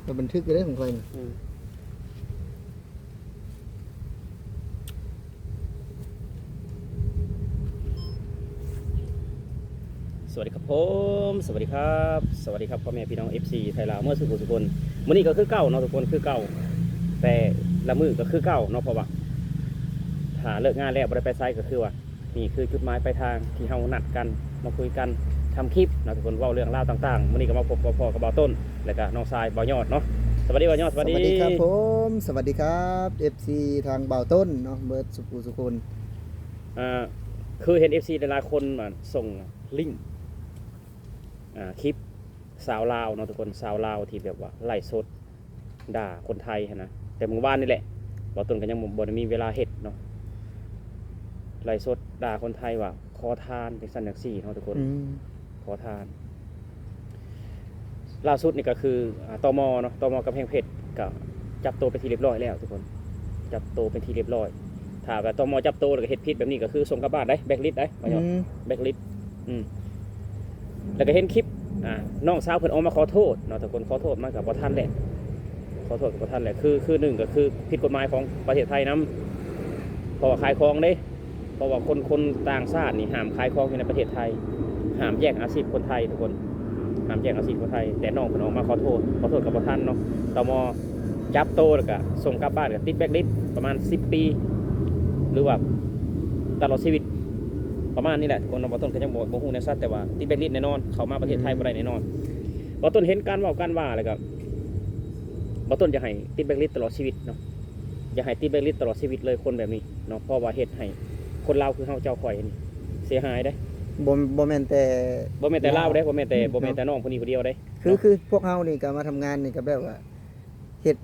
ກໍບັນທຶກຢູ່ເດ້ຂອງຂ້ອຍນະ. ອືມ ສະຫວັດດີຄັບຜົມ ສະຫວັດດີຄັບ ສະຫວັດດີຄັບ ພໍ່ແມ່ພີ່ນ້ອງ ເອັຟຊີ ໄທລາວ ເໝິດສູ່ຜູ້ສູ່ຄົນ. ມື້ນີ້ກໍຄືເກົ່າເນາະທຸກຄົນ ຄືເກົ່າ ແຕ່ລະມື້ກໍຄືເກົ່າເນາະ ເພາະວ່າຖ້າເລີກງານແລ້ວບໍ່ໄດ້ໄປໃສ ກໍຄືວ່າ ນີ້ຄືຈຸດໝາຍປາຍທາງທີ່ເຮົານັດກັນມາຄຸຍກັນ ທຳຄລິບເນາະທຸກຄົນ ເວົ້າເລື່ອງລາວຕ່າງໆ. ມື້ນີ້ກໍມາພົບມາພໍ້ກັບບ່າວຕົ້ນ ແລະກະນ້ອງຊາຍບ່າວຍອດເນາະ. ສະຫວັດດີບ່າວຍອດ. ສະຫວັດດີ ສະຫວັດດີຄັບຜົມ ສະຫວັດດີຄັບ ເອັຟຊີ ທາງບ່າວຕົ້ນເນາະ ເໝິດສູ່ຜູ້ສູ່ຄົນ. ອ່າ ຄືເຫັນ ເອັຟຊີ ຫຼາຍໆຄົນ ອ່າ ສົ່ງລິ້ງ ອ່າ ຄລິບສາວລາວເນາະທຸກຄົນ ສາວລາວທີ່ແບບວ່າໄລຟ໌ສົດ ດ່າຄົນໄທຫັ້ນນະ ແຕ່ມື້ວານນີ້ແຫຼະ ບ່າວຕົ້ນກໍຍັງບໍ່ ບໍ່ໄດ້ມີເວລາເຮັດເນາະ ໄລຟ໌ສົດດ່າຄົນໄທວ່າຂໍທານ ຈັ່ງຊັ້ນຈັ່ງຊີ້ເນາະທຸກຄົນ. ອືມ ຂໍທານ. ລ່າສຸດນີ້ກໍຄື ອ່າ ຕມ ເນາະ ຕມ ກຳແພງເພັດ ກໍຈັບໂຕເປັນທີ່ຮຽບຮ້ອຍແລ້ວທຸກຄົນ ຈັບໂຕເປັນທີ່ຮຽບຮ້ອຍ. ຖ້າວ່າ ຕມ ຈັບໂຕແລ້ວກໍເຮັດຜິດແບບນີ້ ກໍຄືສົ່ງກັບບ້ານໄດ໋ ແບລັກລິດໄດ໋ ອືມ ແບລັກລິດ. ອືມ ແລ້ວກໍເຫັນຄລິບ ອ່າ ນ້ອງສາວເພິ່ນອອກມາຂໍໂທດເນາະທຸກຄົນ ຂໍໂທດມັນກໍບໍ່ທັນແຫຼະ ຂໍໂທດກໍບໍ່ທັນແຫຼະ ຄື ຄືໜຶ່ງກໍຄືຜິດກົດໝາຍຂອງປະເທດໄທນຳ ເພາະວ່າຂາຍຂອງເດ້ ເພາະວ່າຄົນ ຄົນຕ່າງຊາດນີ້ຫ້າມຂາຍຂອງຢູ່ໃນປະເທດໄທ ຫ້າມແຍກອາຊີບຄົນໄທທຸກຄົນ ຫ້າມແຍກອາຊີບຄົນໄທ ແຕ່ນ້ອງເພິ່ນອອກມາຂໍໂທດ ຂໍໂທດກໍບໍ່ທັນເນາະ ຕມ ຈັບໂຕແລ້ວກະສົ່ງກັບບ້ານ ກະຕິດແບລັກລິດປະມານສິບປີ ຫຼືວ່າຕະຫຼອດຊີວິດ ປະມານນີ້ແຫຼະທຸກຄົນເນາະ. ບ່າວຕົ້ນກໍຍັງບໍ່ ບໍ່ຮູ້ແນວຊັດ ແຕ່ວ່າຕິດແບລັກລິດແນ່ນອນ ເຂົ້າມາປະເທດໄທ ອືມ ບໍ່ໄດ້ແນ່ນອນ. ບ່າວຕົ້ນເຫັນການເວົ້າການວ່າແລ້ວກໍ ບ່າວຕົ້ນຢາກໃຫ້ຕິດແບລັກລິດຕະຫຼອດຊີວິດເນາະ ຢາກໃຫ້ຕິດແບລັກລິດຕະຫຼອດຊີວິດເລີຍ ຄົນແບບນີ້ເນາະ ເພາະວ່າເຮັດໃຫ້ຄົນລາວຄືເຮົາເຈົ້າຂ້ອຍນີ້ເສຍຫາຍເດ້. ບໍ່ ບໍ່ແມ່ນແຕ່ ບໍ່ແມ່ນແຕ່ລາວເດ້ ບໍ່ແມ່ນແຕ່ ອືມ ບໍ່ແມ່ນແຕ່ ເນາະ ນ້ອງຜູ້ນີ້ຜູ້ດຽວເດ້ ຄື ເນາະ ຄືພວກເຮົານີ້ກໍມາທຳງານນີ້ກໍແບບວ່າ ເຮັດ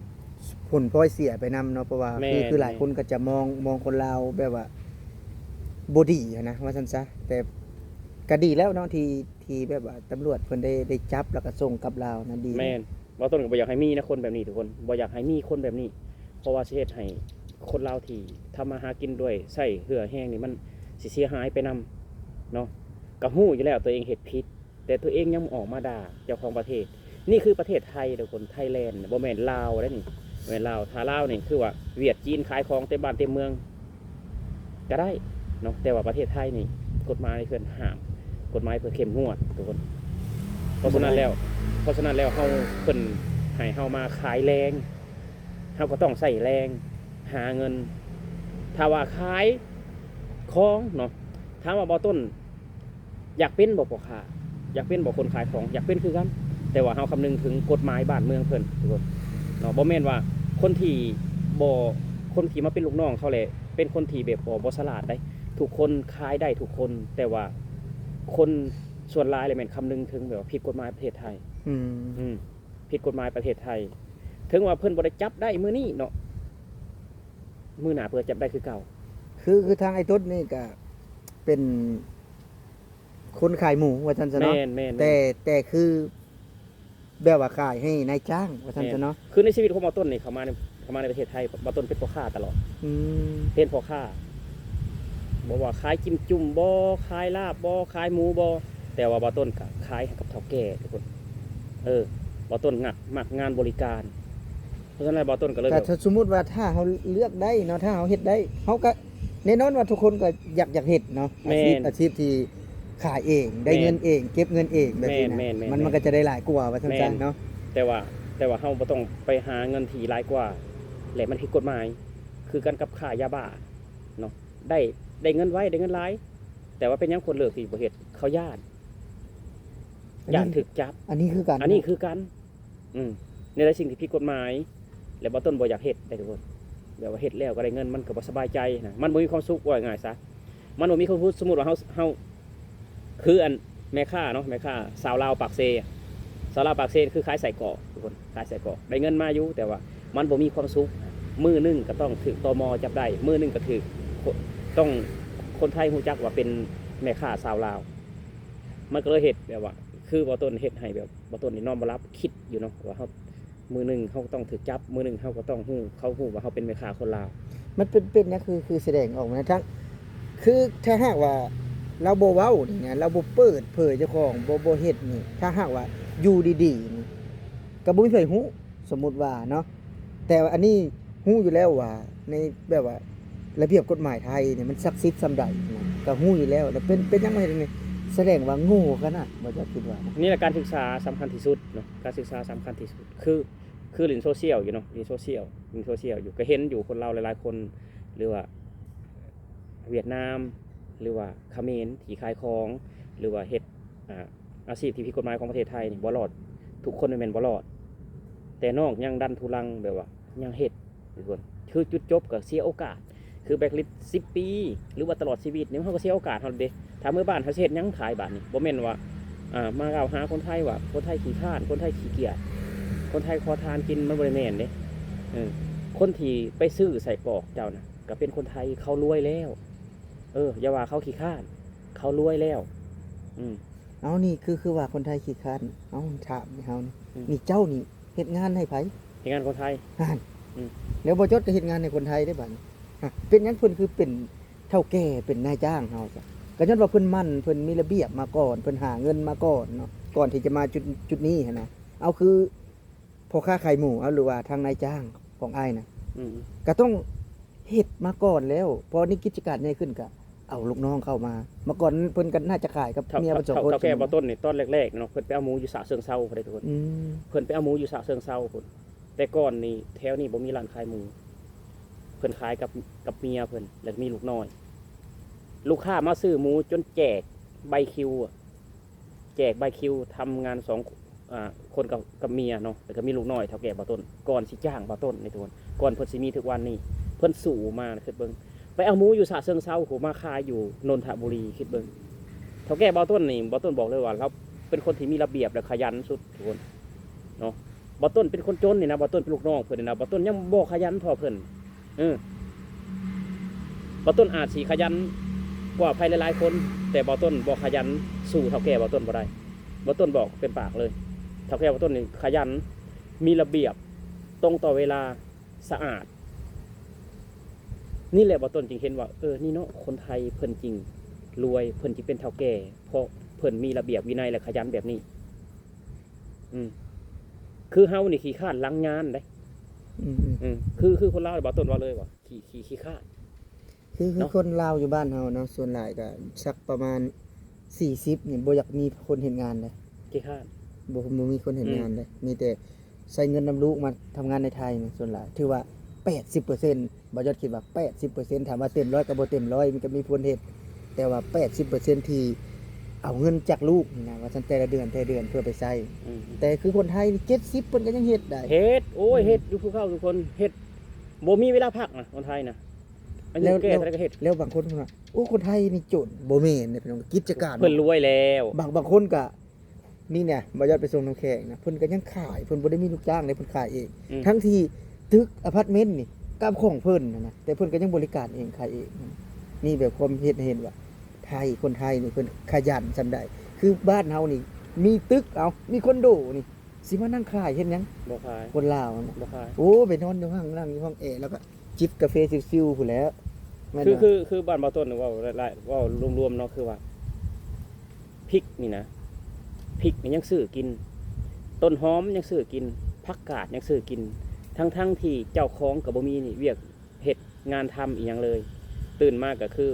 ຜົນພລອຍເສຍໄປນຳເນາະ ເພາະວ່າ ແມ່ນ ຄື ຄືຫຼາຍຄົນກໍຈະມອງ ມອງຄົນລາວແບບວ່າບໍ່ດີຫັ້ນນະ ວ່າຊັ້ນຊະ ແຕ່ກໍດີແລ້ວເນາະ ທີ່ ທີ່ແບບວ່າຕຳຫຼວດເພິ່ນໄດ້ ໄດ້ຈັບ ແລ້ວກໍສົ່ງກັບລາວນະ ດີ. ແມ່ນ ບ່າວຕົ້ນກໍບໍ່ຢາກໃຫ້ມີນະ ຄົນແບບນີ້ທຸກຄົນ ບໍ່ຢາກໃຫ້ມີຄົນແບບນີ້ ເພາະວ່າຊິເຮັດໃຫ້ຄົນລາວທີ່ທຳມາຫາກິນດ້ວຍໃຊ້ເຫື່ອແຮງນີ້ ມັນຊິເສຍຫາຍໄປນຳເນາະ. ກໍຮູ້ຢູ່ແລ້ວຕົວເອງເຮັດຜິດ ແຕ່ຕົວເອງຍັງອອກມາດ່າເຈົ້າຂອງປະເທດ. ນີ້ຄືປະເທດໄທເດີ້ຄົນ ໄທແລນ ບໍ່ແມ່ນລາວເດ້ນີ້ ບໍ່ແມ່ນລາວ. ຖ້າລາວນີ້ຄືວ່າຫວຽດຈີນຂາຍຂອງເຕັມບ້ານເຕັມເມືອງກໍໄດ້ເນາະ ແຕ່ວ່າປະເທດໄທນີ້ກົດໝາຍເພິ່ນຫ້າມ ກົດໝາຍເພິ່ນເຂັ້ມງວດທຸກຄົນ. ເພາະສະນັ້ນແລ້ວ ເພາະສະນັ້ນແລ້ວເຮົາ ເພິ່ນໃຫ້ເຮົາມາຂາຍແລງ ເຮົາກໍຕ້ອງໃຊ້ແລງຫາເງິນ. ຖ້າວ່າຂາຍຂອງເນາະ ຖາມວ່າບ່າວຕົ້ນ ຢາກເປັນບໍ່ພໍ່ຄ້າ? ຢາກເປັນບໍ່ຄົນຂາຍຂອງ? ຢາກເປັນຄືກັນ ແຕ່ວ່າເຮົາຄຳນຶງເຖິງກົດໝາຍບ້ານເມືອງເພິ່ນທຸກຄົນເນາະ. ບໍ່ແມ່ນວ່າຄົນທີ່ບໍ່ ຄົນທີ່ມາເປັນລູກນ້ອງເຂົາແຫຼະ ເປັນຄົນທີ່ແບບບໍ່ ບໍ່ສະຫຼາດໃດ. ທຸກຄົນຂາຍໄດ້ທຸກຄົນ ແຕ່ວ່າຄົນສ່ວນຫຼາຍແຫຼະແມ່ນຄຳນຶງເຖິງແບບວ່າຜິດກົດໝາຍປະເທດໄທ. ອືມ ອືມ ຜິດກົດໝາຍປະເທດໄທ. ເຖິງວ່າເພິ່ນບໍ່ໄດ້ຈັບໄດ້ມື້ນີ້ເນາະ ມື້ໜ້າເພິ່ນຈັບໄດ້ຄືເກົ່າ. ຄື ຄືທາງອ້າຍຕົ້ນນີ້ກະເປັນ ຄົນຂາຍໝູວ່າຊັ້ນຊະເນາະ. ແມ່ນໆໆ ແຕ່ ແຕ່ຄືແບບວ່າຂາຍໃຫ້ນາຍຈ້າງວ່າຊັ້ນຊະເນາະ. ແມ່ນ ຄືໃນຊີວິດຂອງບ່າວຕົ້ນນີ້ ເຂົ້າມາໃນ ເຂົ້າມາໃນປະເທດໄທ ບ່າວຕົ້ນເປັນພໍ່ຄ້າຕະຫຼອດ. ອືມ ເປັນພໍ່ຄ້າ ບໍ່ວ່າຂາຍຈິ້ມຈຸ້ມບໍ ຂາຍລາບບໍ ຂາຍໝູບໍ ແຕ່ວ່າບ່າວຕົ້ນກະຂາຍໃຫ້ກັບເຖົ້າແກ່ທຸກຄົນ. ເອີ ບ່າວຕົ້ນມັກ ມັກງານບໍລິການ. ເພາະສະນັ້ນແລ້ວບ່າວຕົ້ນກໍເລີຍ ແບບ ແຕ່ຖ້າສົມມຸດວ່າຖ້າເຮົາເລືອກໄດ້ເນາະ ຖ້າເຮົາເຮັດໄດ້ ເຮົາກໍ ແນ່ນອນວ່າທຸກຄົນກໍຢາກ ຢາກເຮັດເນາະ. ແມ່ນ ອາຊີບ ອາຊີບທີ່ຂາຍເອງ ໄດ້ເງິນເອງ ເກັບເງິນເອງແບບນີ້ນະ. ແມ່ນໆໆໆ ມັນ ມັນກໍຈະໄດ້ຫຼາຍກວ່າວ່າຊັ້ນຊະເນາະ. ແມ່ນ ແຕ່ວ່າ ແຕ່ວ່າເຮົາບໍ່ຕ້ອງໄປຫາເງິນທີ່ຫຼາຍກວ່າ ແລະ ມັນຜິດກົດໝາຍ ຄືກັນກັບຄ້າຢາບ້າເນາະ. ໄດ້ ໄດ້ເງິນໄວ ໄດ້ເງິນຫຼາຍ ແຕ່ວ່າເປັນຫຍັງຄົນເລືອກທີ່ບໍ່ເຮັດ? ເຂົາຢ້ານ ຢ້ານຖືກຈັບ. ອັນນີ້ຄືກັນ ອັນນີ້ຄືກັນ. ອືມ ນີ້ແຫຼະສິ່ງທີ່ຜິດກົດໝາຍ ແລະ ບ່າວຕົ້ນບໍ່ຢາກເຮັດເດ້ທຸກຄົນ. ແບບວ່າເຮັດແລ້ວກໍໄດ້ເງິນ ມັນກໍບໍ່ສະບາຍໃຈນະ ມັນບໍ່ມີຄວາມສຸກ ເວົ້າງ່າຍໆຊະ ມັນບໍ່ມີຄວາມສຸກ. ສົມມຸດວ່າເຮົາ ເຮົາ ຄືອັນແມ່ຄ້າເນາະ ແມ່ຄ້າຊາວລາວປາກເຊ ຊາວລາວປາກເຊຄືຂາຍໄສ້ກອກທຸກຄົນ ຂາຍໄສ້ກອກ ໄດ້ເງິນມາຢູ່ ແຕ່ວ່າມັນບໍ່ມີຄວາມສຸກ. ມື້ໜຶ່ງກໍຕ້ອງຖືກ ຕມ ຈັບໄດ້ ມື້ໜຶ່ງກໍຖືກ ຕ້ອງ ຄົນໄທຮູ້ຈັກວ່າເປັນແມ່ຄ້າຊາວລາວ. ມັນກໍເລີຍເຮັດແບບວ່າ ຄືບ່າວຕົ້ນເຮັດໃຫ້ແບບບ່າວຕົ້ນນີ້ນອນບໍ່ຫຼັບ ຄິດຢູ່ເນາະວ່າເຮົາ ມື້ໜຶ່ງເຮົາກໍຕ້ອງຖືກຈັບ ມື້ໜຶ່ງເຮົາກໍຕ້ອງຮູ້ ເຂົາຮູ້ວ່າເຮົາເປັນແມ່ຄ້າຄົນລາວ. ມັນເປັນ ເປັນຫຍັງ ຄື ຄືສະແດງອອກມາທັງ ຄືຖ້າຫາກວ່າລາວບໍ່ເວົ້ານີ້ນະ ລາວບໍ່ເປີດເຜີຍເຈົ້າຂອງ ບໍ່ ບໍ່ເຮັດນີ້ ຖ້າຫາກວ່າຢູ່ດີໆນີ້ ກໍບໍ່ມີໃຜຮູ້ ສົມມຸດວ່າເນາະ ແຕ່ວ່າອັນນີ້ຮູ້ຢູ່ແລ້ວວ່າ ໃນແບບວ່າລະບຽບກົດໝາຍໄທນີ້ມັນສັກສິດສ່ຳໃດນະ ກໍຮູ້ຢູ່ແລ້ວ ແລ້ວເປັນ ເປັນຫຍັງມາເຮັດອັນນີ້? ສະແດງວ່າໂງ່ຂະໜາດ ບໍ່ຈັກຄິດວ່ານະ. ນີ້ແຫຼະ ການສຶກສາສຳຄັນທີ່ສຸດເນາະ ການສຶກສາສຳຄັນທີ່ສຸດ ຄື ຄືຫຼິ້ນໂຊຊຽວຢູ່ເນາະ ຫຼິ້ນໂຊຊຽວ ຫຼິ້ນໂຊຊຽວຢູ່ ກໍເຫັນຢູ່ຄົນລາວຫຼາຍໆຄົນ ຫຼືວ່າຫວຽດນາມ ຫຼືວ່າຂະເໝນທີ່ຂາຍຂອງ ຫຼືວ່າເຮັດ ອາ ອາຊີບທີ່ຜິດກົດໝາຍຂອງປະເທດໄທນີ້ບໍ່ລອດ ທຸກຄົນແມ່ນບໍ່ລອດ ແຕ່ນອກຍັງດັນທຸລັງ ແບບວ່າຍັງເຮັດ ທຸກຄົນ ຄືຈຸດຈົບກໍເສຍໂອກາດ ຄືແບລັກລິດສິບປີ ຫຼືວ່າຕະຫຼອດຊີວິດນີ້ ເຮົາກໍເສຍໂອກາດເຮົາເດ້ ຖ້າເມືອບ້ານເຮົາຊິເຮັດຫຍັງຂາຍບາດນີ້ ບໍ່ແມ່ນວ່າ ອ່າ ມາກ່າວຫາຄົນໄທວ່າ ຄົນໄທຂີ້ຄ້ານ ຄົນໄທຂີ້ກຽດ ຄົນໄທຂໍທານກິນ ມັນບໍ່ໄດ້ແມ່ນເດ້ ເອີ ຄົນທີ່ໄປຊື້ໄສ້ກອກເຈົ້ານະ ກໍເປັນຄົນໄທ ເຂົາລວຍແລ້ວ ເອີ ຢ່າວ່າເຂົາຂີ້ຄ້ານ ເຂົາລວຍແລ້ວ ອືມ. ເອົາ ນີ້ຄື ຄືວ່າຄົນໄທຂີ້ຄ້ານ ເອົາ ຖາມໃຫ້ເຮົານີ້ ອືມ ນີ້ເຈົ້ານີ້ເຮັດງານໃຫ້ໃຜ? ເຮັດງານຄົນໄທ ຫັ້ນ ອືມ ແລ້ວບໍ່ຈອດກໍເຮັດງານໃຫ້ຄົນໄທເດ້ບາດນີ້ ຮະ ເປັນຫຍັງເພິ່ນຄືເປັນເຖົ້າແກ່ ເປັນນາຍຈ້າງເຮົາຊະ? ກໍຍ້ອນວ່າເພິ່ນໝັ້ນ ເພິ່ນມີລະບຽບມາກ່ອນ ເພິ່ນຫາເງິນມາກ່ອນເນາະ ກ່ອນທີ່ຈະມາຈຸດ ຈຸດນີ້ຫັ້ນນະ ເອົາ ຄື ພໍ່ຄ້າຂາຍໝູ ເອົາ ຫຼືວ່າທາງນາຍຈ້າງຂອງອ້າຍນະ ອືມ ກໍຕ້ອງເຮັດມາກ່ອນແລ້ວ ພໍນີ້ກິດຈະການໃຫຍ່ຂຶ້ນກໍເອົາລູກນ້ອງເຂົ້າມາ ເມື່ອກ່ອນເພິ່ນກໍໜ້າຈະຂາຍກັບເມຍເພິ່ນສອງຄົນ ເຖົ້າແກ່ບ່າວຕົ້ນນີ້ ຕອນແລກໆເນາະ ເພິ່ນໄປເອົາໝູຢູ່ສະເຊີງເຊົາພຸ້ນເດ້ທຸກຄົນ ອືມ ເພິ່ນໄປເອົາໝູຢູ່ສະເຊີງເຊົາພຸ້ນ ແຕ່ກ່ອນນີ້ແຖວນີ້ບໍ່ມີຮ້ານຂາຍໝູ ເພິ່ນຂາຍກັບ ກັບເມຍເພິ່ນ ແລ້ວກໍມີລູກນ້ອຍ ລູກຄ້າມາຊື້ໝູຈົນແຈກໃບຄິວອະ ແຈກໃບຄິວ ທຳງານສອງ ອ່າ ຄົນກັບ ກັບເມຍເນາະ ແລ້ວກໍມີລູກນ້ອຍເຖົ້າແກ່ບ່າວຕົ້ນ ກ່ອນຊິຈ້າງບ່າວຕົ້ນນີ້ທຸກຄົນ ກ່ອນເພິ່ນຊິມີທຸກວັນນີ້ ເພິ່ນສູ້ມາ ຄິດເບິ່ງ ໄປເອົາໝູຢູ່ສະເຊີງເຊົາ ໂຫ ມາຂາຍຢູ່ນົນທະບູລີ ຄິດເບິ່ງ ເຖົ້າແກ່ບ່າວຕົ້ນນີ້ ບ່າວຕົ້ນບອກເລີຍວ່າລາວເປັນຄົນທີ່ມີລະບຽບ ແລະ ຂະຫຍັນສຸດທຸກຄົນເນາະ ບ່າວຕົ້ນເປັນຄົນຈົນນີ້ນະ ບ່າວຕົ້ນເປັນລູກນ້ອງເພິ່ນນີ້ນະ ບ່າວຕົ້ນຍັງບໍ່ຂະຫຍັນເທົ່າເພິ່ນ ເອີ ບ່າວຕົ້ນອາດຊິຂະຫຍັນກວ່າໃຜຫຼາຍໆຄົນ ແຕ່ບ່າວຕົ້ນບໍ່ຂະຫຍັນສູ້ເຖົ້າແກ່ບ່າວຕົ້ນບໍ່ໄດ້ ບ່າວຕົ້ນບອກເຕັມປາກເລີຍ ເຖົ້າແກ່ບ່າວຕົ້ນນີ້ຂະຫຍັນ ມີລະບຽບ ຕົງຕໍ່ເວລາ ສະອາດ ນີ້ແຫຼະ ບ່າວຕົ້ນຈຶ່ງເຫັນວ່າ ເອີ ນີ້ເນາະ ຄົນໄທເພິ່ນຈຶ່ງລວຍ ເພິ່ນຈຶ່ງເປັນເຖົ້າແກ່ ເພາະເພິ່ນມີລະບຽບວິໄນ ແລະ ຂະຫຍັນແບບນີ້ ອືມ ຄືເຮົານີ້ຂີ້ຄ້ານຫຼັງຍານເດ້ ອືມໆ ອືມ ຄື ຄືຄົນລາວ ບ່າວຕົ້ນເວົ້າເລີຍວ່າ ຂີ້ ຂີ້ ຂີ້ຄ້ານ ຄື ຄື ເນາະ ຄົນລາວຢູ່ບ້ານເຮົາເນາະ ສ່ວນຫຼາຍກໍສັກປະມານສີ່ສິບນີ້ ບໍ່ຢາກມີຄົນເຮັດງານເດ້ ຂີ້ຄ້ານ ບໍ່ ບໍ່ມີຄົນເຮັດງານເດ້ ອືມ ມີແຕ່ໃຊ້ເງິນນຳລູກມາທຳງານໃນໄທນີ້ ສ່ວນຫຼາຍ ຖືວ່າແປດສິບເປີເຊັນ ບ່າວຍອດຄິດວ່າແປດສິບເປີເຊັນ ຖາມວ່າເຕັມຮ້ອຍກໍບໍ່ເຕັມຮ້ອຍ ມັນກໍມີຄົນເຮັດ ແຕ່ວ່າແປດສິບເປີເຊັນທີ່ເອົາເງິນຈາກລູກນີ້ນະ ວ່າຊັ້ນ ແຕ່ລະເດືອນ ແຕ່ລະເດືອນເພື່ອໄປໃຊ້ ອືມ ແຕ່ຄືຄົນໄທນີ້ເຈັດສິບ ເພິ່ນກໍຍັງເຮັດໄດ້ ເຮັດ ໂອ້ຍ ອືມ ເຮັດຢູ່ ຜູ້ເຖົ້າທຸກຄົນເຮັດ ບໍ່ມີເວລາພັກນະ ຄົນໄທນະ ອາຍຸແກ່ເທົ່າໃດກໍເຮັດ ແລ້ວບາງຄົນເພິ່ນວ່າ ໂອ້ ຄົນໄທນີ້ຈົນ ບໍ່ແມ່ນເດ້ພີ່ນ້ອງ ກິດຈະການ ເພິ່ນລວຍແລ້ວ ບາງ ບາງຄົນກໍ ນີ້ນະ ບ່າວຍອດໄປສົ່ງນ້ຳແຂງນະ ເພິ່ນກໍຍັງຂາຍ ເພິ່ນບໍ່ໄດ້ມີລູກຈ້າງເດ້ ເພິ່ນຂາຍເອງ ອືມ ທັງທີ່ຕຶກອາພາດເມັນນີ້ກໍຂອງເພິ່ນຫັ້ນນະ ແຕ່ເພິ່ນກໍຍັງບໍລິການເອງ ຂາຍເອງ ນີ້ແບບຄວາມເຮັດໃຫ້ເຫັນວ່າ ໄທ ຄົນໄທນີ້ເພິ່ນຂະຫຍັນສ່ຳໃດ ຄືບ້ານເຮົານີ້ມີຕຶກ ເອົາ ມີຄອນໂດນີ້ ຊິມານັ່ງຂາຍເຮັດຫຍັງ? ບໍ່ຂາຍ ຄົນລາວຫັ້ນນະ ບໍ່ຂາຍ ໂອ້ ໄປນອນຢູ່ຫ້ອງ ນັ່ງຢູ່ຫ້ອງແອ ແລ້ວກໍຈິບກາເຟຊິວໆພຸ້ນແຫຼະ ແມ່ນ ຄື ບໍ່? ຄື ຄືບ້ານບ່າວຕົ້ນເວົ້າຫຼາຍໆ ເວົ້າລວມໆເນາະ ຄືວ່າ ພິກນີ້ນະ ພິກນີ້ຍັງຊື້ກິນ ຕົ້ນຫອມຍັງຊື້ກິນ ຜັກກາດຍັງຊື້ກິນ ທັງໆທີ່ເຈົ້າຂອງກໍບໍ່ມີວຽກເຮັດງານທຳອີ່ຫຍັງເລີຍ ຕື່ນມາກໍຄື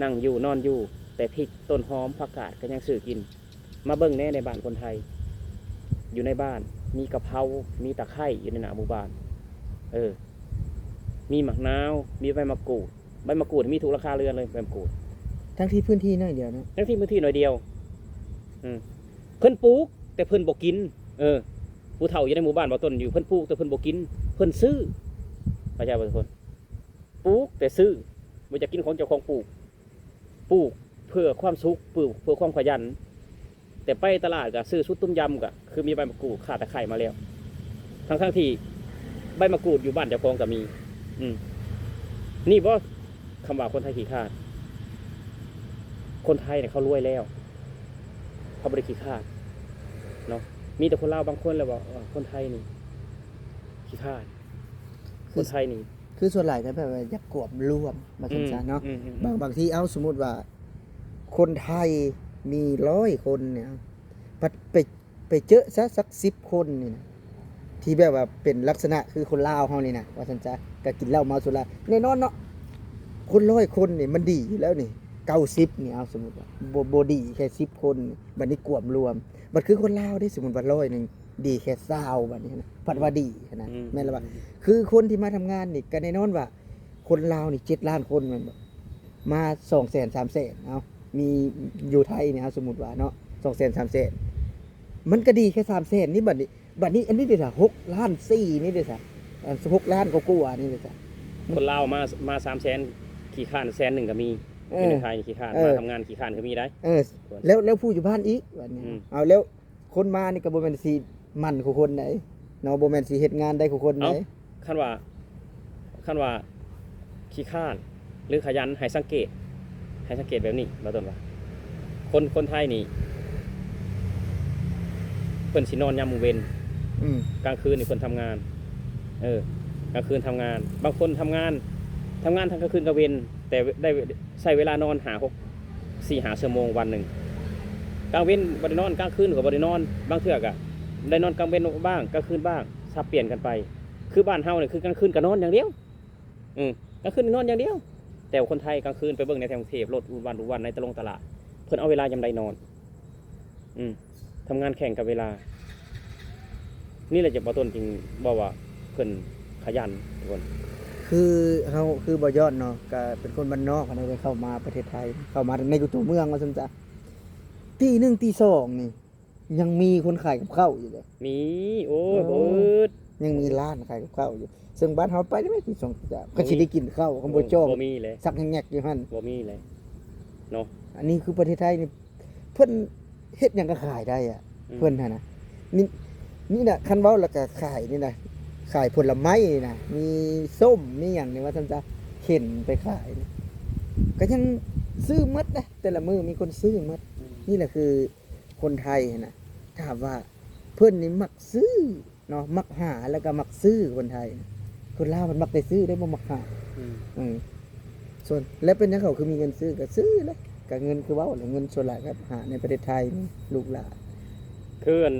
ນັ່ງຢູ່ນອນຢູ່ ແຕ່ພິກ ຕົ້ນຫອມ ຜັກກາດກໍຍັງຊື້ກິນ ມາເບິ່ງແດ່ໃນບ້ານຄົນໄທ ຢູ່ໃນບ້ານມີກະເພົາ ມີຕະໄຄ ຢູ່ໃນໜ້າໝູ່ບ້ານ ເອີ ມີໝາກນາວ ມີໃບໝາກກູດ ໃບໝາກກູດມີທຸກຫຼັງຄາເຮືອນເລີຍ ໃບໝາກກູດ ທັງທີ່ພື້ນທີ່ໜ້ອຍດຽວເນາະ ທັງທີ່ພື້ນທີ່ໜ້ອຍດຽວ ອືມ ເພິ່ນປູກ ແຕ່ເພິ່ນບໍ່ກິນ ເອີ ຜູ້ເຖົ້າຢູ່ໃນໝູ່ບ້ານບ່າວຕົ້ນຢູ່ ເພິ່ນປູກ ແຕ່ເພິ່ນບໍ່ກິນ ເພິ່ນຊື້ ເຂົ້າໃຈບໍ່ທຸກຄົນ? ປູກແຕ່ຊື້ ບໍ່ຢາກກິນຂອງເຈົ້າຂອງປູກ ປູກເພື່ອຄວາມສຸກ ປູກເພື່ອຄວາມຂະຫຍັນ ແຕ່ໄປຕະຫຼາດກໍຊື້ຊຸດຕົ້ມຢຳ ກໍຄືມີໃບໝາກກູດ ຂ່າ ຕະໄຄມາແລ້ວ ທັງໆທີ່ໃບໝາກກູດຢູ່ບ້ານເຈົ້າຂອງກໍມີ ອືມ ນີ້ບໍ່ ຄຳວ່າຄົນໄທຂີ້ຂາດ ຄົນໄທນີ້ເຂົາລວຍແລ້ວ ເຂົາບໍ່ໄດ້ຂີ້ຂາດເນາະ ມີແຕ່ຄົນລາວບາງຄົນແຫຼະເວົ້າ ເອີ ຄົນໄທນີ້ຂີ້ຂາດ ຄົນໄທນີ້ ຄືສ່ວນຫຼາຍກໍແບບວ່າຢາກກວມລວມ ວ່າຊັ້ນຊະເນາະ ອືມ ອືມ ອືມ ບາງ ບາງທີ ເອົາ ສົມມຸດວ່າຄົນໄທມີຮ້ອຍຄົນນີ້ ພັດໄປ ໄປເຈີຊະສັກສິບຄົນນີ້ນະ ທີ່ແບບວ່າເປັນລັກສະນະຄືຄົນລາວເຮົານີ້ນະ ວ່າຊັ້ນຊະ ກໍກິນເຫຼົ້າເມົາສຸລາ ແນ່ນອນເນາະ ຄົນຮ້ອຍຄົນນີ້ມັນດີຢູ່ແລ້ວນີ້ ເກົ້າສິບນີ້ ເອົາ ສົມມຸດວ່າ ບໍ່ ບໍ່ດີແຄ່ສິບຄົນ ບັດນີ້ກວມລວມ ບັດຄືຄົນລາວເດ້ ສົມມຸດວ່າຮ້ອຍໜຶ່ງ ດີແຄ່ຊາວ ບັດນີ້ນະ ພັດວ່າດີຫັ້ນນະ ອືມ ແມ່ນລະວ່າ ຄືຄົນທີ່ມາທຳງານນີ້ ກໍແນ່ນອນວ່າ ຄົນລາວນີ້ເຈັດລ້ານຄົນແມ່ນບໍ່? ມາສອງແສນ ສາມແສນ ເອົາ ມີຢູ່ໄທນີ້ ເອົາ ສົມມຸດວ່າເນາະ ສອງແສນ ສາມແສນ ມັນກໍດີແຄ່ສາມແສນນີ້ ບັດນີ້ ບັດນີ້ອັນນີ້ເດຊະ ຫົກລ້ານສີ່ນີ້ເດຊະ ອັນຫົກລ້ານກວ່າໆນີ້ເດຊະ ຄົນລາວມາ ມາສາມແສນ ຂີ້ຄ້ານແສນໜຶ່ງກໍມີ ເອີ ຢູ່ໃນໄທນີ້ຂີ້ຄ້ານ ເອີ ມາທຳງານຂີ້ຄ້ານກໍມີໄດ໋ ເອີ ແລ້ວ ແລ້ວຜູ້ຢູ່ບ້ານອີກ ບັດນີ້ ອືມ ເອົາ ແລ້ວ ຄົນມານີ້ກໍບໍ່ແມ່ນຊິໝັ່ນຄູ່ຄົນໃດເນາະ ບໍ່ແມ່ນຊິເຮັດງານໄດ້ຄູ່ຄົນໃດ ເອົ້າ ຄັນວ່າ ຄັນວ່າຂີ້ຄ້ານ ຫຼື ຂະຫຍັນ ໃຫ້ສັງເກດ ໃຫ້ສັງເກດແບບນີ້ ບ່າວຕົ້ນວ່າ ຄົນ ຄົນໄທນີ້ ເພິ່ນຊິນອນຍາມມື້ເວັນ ອືມ ກາງຄືນນີ້ເພິ່ນທຳງານ ເອີ ກາງຄືນທຳງານ ບາງຄົນທຳງານ ທຳງານທັງກາງຄືນກາງເວັນ ແຕ່ໄດ້ ໃຊ້ເວລານອນຫ້າຫົກ ສີ່ຫ້າຊົ່ວໂມງວັນໜຶ່ງ ກາງເວັນບໍ່ໄດ້ນອນ ກາງຄືນກໍບໍ່ໄດ້ນອນ ບາງເທື່ອກໍໄດ້ນອນກາງເວັນບ້າງ ກາງຄືນບ້າງ ສັບປ່ຽນກັນໄປ ຄືບ້ານເຮົານີ້ ຄືກາງຄືນກໍນອນຢ່າງດຽວ ເອີ ກາງຄືນນອນຢ່າງດຽວ ແຕ່ວ່າຄົນໄທກາງຄືນໄປເບິ່ງໃນແຖວກຸງເທບ ລົດວຸ່ນວານ ວຸ່ນວານ ໃນຕະຫຼົງຕະຫຼາດ ເພິ່ນເອົາເວລາຍາມໃດນອນ ອືມ ທຳງານແຂ່ງກັບເວລາ ນີ້ແຫຼະ ຈັ່ງບ່າວຕົ້ນຈຶ່ງເວົ້າວ່າເພິ່ນຂະຫຍັນທຸກຄົນ ຄືເຮົາ ຄືບ່າວຍອດເນາະ ກະເປັນຄົນບ້ານນອກຫັ້ນນະ ໄດ້ເຂົ້າມາປະເທດໄທ ເຂົ້າມາໃນຕົວເມືອງວ່າຊັ້ນຊະ ຕີໜຶ່ງຕີສອງນີ້ ຍັງມີຄົນຂາຍກັບເຂົ້າຢູ່ເດ້ ມີ ໂອ້ຍ ໂອ້ ບໍ່ອຶດ ຍັງມີຮ້ານຂາຍກັບເຂົ້າຢູ່ ເຊິ່ງບ້ານເຮົາໄປໄດ້ແມ່ນຕີສອງຕີສາມ ໂອ້ຍ ກໍຊິໄດ້ກິນເຂົ້າ ຄັນບໍ່ຈ່ອງ ບໍ່ມີເລີຍ ສັກແງກຢູ່ຫັ້ນ ບໍ່ມີເລີຍເນາະ ອັນນີ້ຄືປະເທດໄທນີ້ ເພິ່ນເຮັດຫຍັງກໍຂາຍໄດ້ອະ ອືມ ເພິ່ນຫັ້ນນະ ນີ້ ນີ້ນະ ຄັນເວົ້າແລ້ວກໍຂາຍນີ້ນະ ຂາຍຜົນລະໄມ້ນີ້ນະ ມີສົ້ມ ມີຫຍັງນີ້ ວ່າຊັ້ນຊະ ເຂັນໄປຂາຍນີ້ ກໍຍັງຊື້ໝົດນະ ແຕ່ລະມື້ມີຄົນຊື້ໝົດ ອືມ ນີ້ແຫຼະຄືຄົນໄທຫັ້ນນະ ຖາມວ່າເພິ່ນນີ້ມັກຊື້ ເນາະ ມັກຫາແລ້ວກໍມັກຊື້ ຄົນໄທ ຄົນລາວມັນມັກໄດ້ຊື້ໄດ້ ບໍ່ມັກຫາ ອືມ ອືມ ສ່ວນ ແລ້ວເປັນຫຍັງເຂົາຄືມີເງິນຊື້ ກໍຊື້ແຫຼະ ກໍເງິນຄືເວົ້າແຫຼະ ເງິນສ່ວນຫຼາຍກໍຫາໃນປະເທດໄທນີ້ ລູກຫຼານ ຄືອັນ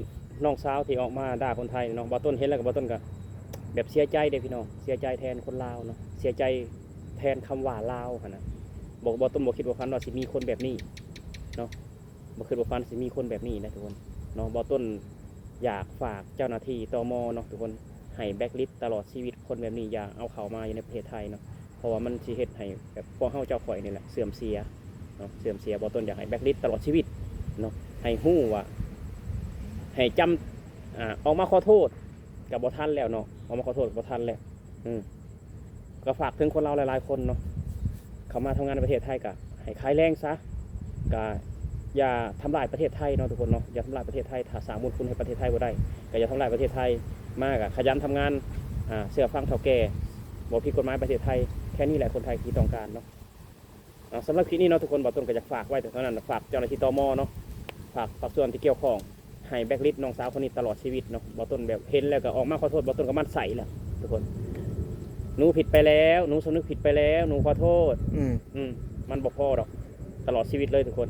ນ້ອງສາວທີ່ອອກມາດ່າຄົນໄທເນາະ ບ່າວຕົ້ນເຫັນແລ້ວກໍ ບ່າວຕົ້ນກໍແບບເສຍໃຈເດ້ພີ່ນ້ອງ ເສຍໃຈແທນຄົນລາວເນາະ ເສຍໃຈແທນຄຳວ່າລາວຫັ້ນນະ ບໍ່ ບ່າວຕົ້ນບໍ່ຄິດບໍ່ຝັນວ່າຊິມີຄົນແບບນີ້ເນາະ. ບໍ່ຄິດບໍ່ຝັນຊິມີຄົນແບບນີ້ນະທຸກຄົນເນາະ ບ່າວຕົ້ນຢາກຝາກເຈົ້າໜ້າທີ່ ຕມ ເນາະທຸກຄົນ ໃຫ້ແບລັກລິດຕະຫຼອດຊີວິດ ຄົນແບບນີ້ຢ່າເອົາເຂົ້າມາຢູ່ໃນປະເທດໄທເນາະ ເພາະວ່າມັນຊິເຮັດໃຫ້ແບບພວກເຮົາເຈົ້າຂ້ອຍນີ້ແຫຼະເສື່ອມເສຍເນາະ ເສື່ອມເສຍ ບ່າວຕົ້ນຢາກໃຫ້ແບລັກລິດຕະຫຼອດຊີວິດເນາະ ໃຫ້ຮູ້ວ່າ ໃຫ້ຈຳ ອາ ອອກມາຂໍໂທດກໍບໍ່ທັນແລ້ວເນາະ ອອກມາຂໍໂທດກໍບໍ່ທັນແລ້ວ ອືມ ກໍຝາກເຖິງຄົນລາວຫຼາຍໆຄົນເນາະ ເຂົ້າມາທຳງານໃນປະເທດໄທກໍໃຫ້ຂາຍແຮງຊະ ກໍຢ່າທຳລາຍປະເທດໄທເນາະທຸກຄົນເນາະ ຢ່າທຳລາຍປະເທດໄທ ຖ້າສ້າງບຸນຄຸນໃຫ້ປະເທດໄທບໍ່ໄດ້ ກໍຢ່າທຳລາຍປະເທດໄທ ມາກໍຂະຫຍັນທຳງານ ອາ ເຊື່ອຟັງເຖົ້າແກ່ ບໍ່ຜິດກົດໝາຍປະເທດໄທ ແຄ່ນີ້ແຫຼະຄົນໄທທີ່ຕ້ອງການເນາະ. ອ່າ ສຳລັບຄລິບນີ້ເນາະທຸກຄົນ ບ່າວຕົ້ນກໍຢາກຝາກໄວ້ແຕ່ເທົ່ານັ້ນ ຝາກເຈົ້າໜ້າທີ່ ຕມ ເນາະ ຝາກພາກສ່ວນທີ່ກ່ຽວຂ້ອງ ໃຫ້ແບລັກລິດນ້ອງສາວຄົນນີ້ຕະຫຼອດຊີວິດເນາະ ບ່າວຕົ້ນແບບເຫັນແລ້ວກໍອອກມາຂໍໂທດ ບ່າວຕົ້ນກໍໝັ້ນໃສ່ແລ້ວທຸກຄົນ ໜູຜິດໄປແລ້ວ ໜູສຳນຶກຜິດໄປແລ້ວ ໜູຂໍໂທດ ອືມ ອືມ ມັນບໍ່ພໍດອກ ຕະຫຼອດຊີວິດເລີຍທຸກຄົນ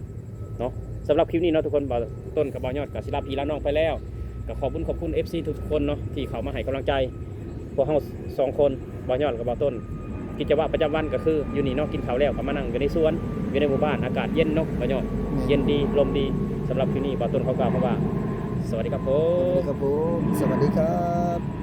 ເນາະ ສຳລັບຄລິບນີ້ເນາະທຸກຄົນ ບ່າວຕົ້ນກັບບ່າວຍອດກໍຊິລາພີ່ລານ້ອງໄປແລ້ວ ກໍຂອບຄຸນຂອບຄຸນ ເອັຟຊີ ທຸກໆຄົນເນາະ ທີ່ເຂົ້າມາໃຫ້ກຳລັງໃຈ ພວກເຮົາສອງຄົນ ບ່າວຍອດກັບບ່າວຕົ້ນ ກິດຈະວະປະຈຳວັນກໍຄືຢູ່ນີ້ເນາະ ກິນເຂົ້າແລ້ວກໍມານັ່ງຢູ່ໃນສວນ ຢູ່ໃນໝູ່ບ້ານ ອາກາດເຢັນເນາະ ບ່າວຍອດ ອືມ ເຢັນດີ ລົມດີ ສຳລັບຄລິບນີ້ ບ່າວຕົ້ນຂໍກ່າວຄຳວ່າ ສະຫວັດດີຄັບຜົມ ສະຫວັດດີຄັບຜົມ ສະຫວັດດີຄັບ.